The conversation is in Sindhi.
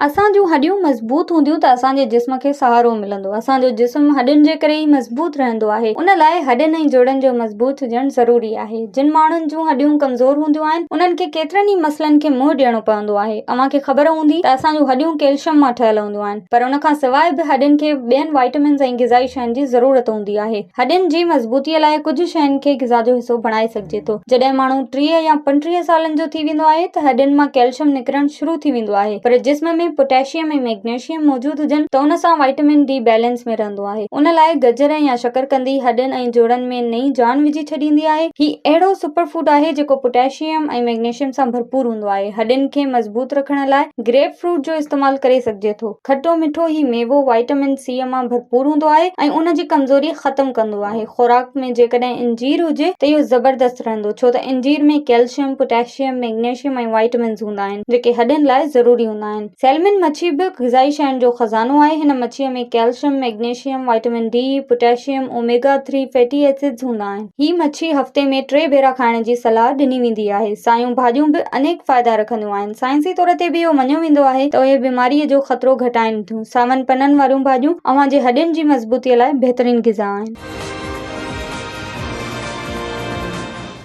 اسان جون هڏيون مضبوط هونديون ته اسان جي جسم کي سهارو ملندو. اسان جو جسم هڏين جي ڪري ئي مضبوط رهندو آهي. ان لاء هڏين ۽ جوڙن جو مضبوط هجڻ ضروري آهي. جن ماڻهن جون هڏيون ڪمزور هونديون آهن، انهن کي ڪيترن ئي مسئلن کي منهن ڏيڻو پوندو آهي. اوهان کي خبر هوندي ته اسان جون هڏيون ڪيلشم مان ٺهيل هونديون آهن، پر ان کان سواء به هڏين کي ٻين وائٽمنز ۽ غذائي شين جي ضرورت هوندي آهي. هڏين جي مضبوطي لاء ڪجهه شين کي غذا جو حصو بڻائي سگهجي ٿو. جڏهن ماڻهو 30 يا 35 سالن جو ٿي ويندو آهي ته هڏين مان ڪيلشم نڪرڻ شروع ٿي ويندو آهي پر جسم ۾ پوٽيشيم ۽ ميگنيشيم موجود هجن ته ان سان وائٽمن ڊي بيلنس ۾ رهندو آهي. ان لاء گجر يا شڪرقندي هڏين ۽ جوڙن ۾ نئين جان وجهي ڇڏيندي آهي. هي اهڙو سپر فوڊ آهي جيڪو پوٽيشيم ۽ ميگنيشيم سان ڀرپور هوندو آهي. هڏين کي مضبوط رکڻ لاء گريپ فروٽ جو استعمال ڪري سگهجي ٿو. کٽو مٺو هي ميوو وائٽمن سي مان ڀرپور هوندو آهي ۽ ان جي ڪمزوري ختم ڪندو آهي. خوراڪ ۾ جيڪڏهن انجير هجي ته اهو زبردست رهندو ڇو ته انجير ۾ ڪيلشيم، پوٽيشيم، ميگنيشيم ۽ وائٽمنز هوندا آهن جيڪي هڏين لاء ضروري هوندا آهن. سيلمن مڇي به غذائي شين جو خزانو آهي. هن مڇيء ۾ calcium, magnesium, vitamin D, potassium, omega three fatty acids هوندا آهن. هي مڇي هفتي ۾ ٽي ڀيرا کائڻ جي صلاح ڏني ويندي آهي. سايون ڀاڄيون به انيڪ فائدا رکنديون آهن. سائنسي طور تي به اهو مڃيو ويندو آهي ته اهي بيماريء جو خطرو گهٽائين ٿيون. ساون پنن واريون ڀاڄيون اوهان جي هڏين جي مضبوطيء لاء بهترين غذا آهن.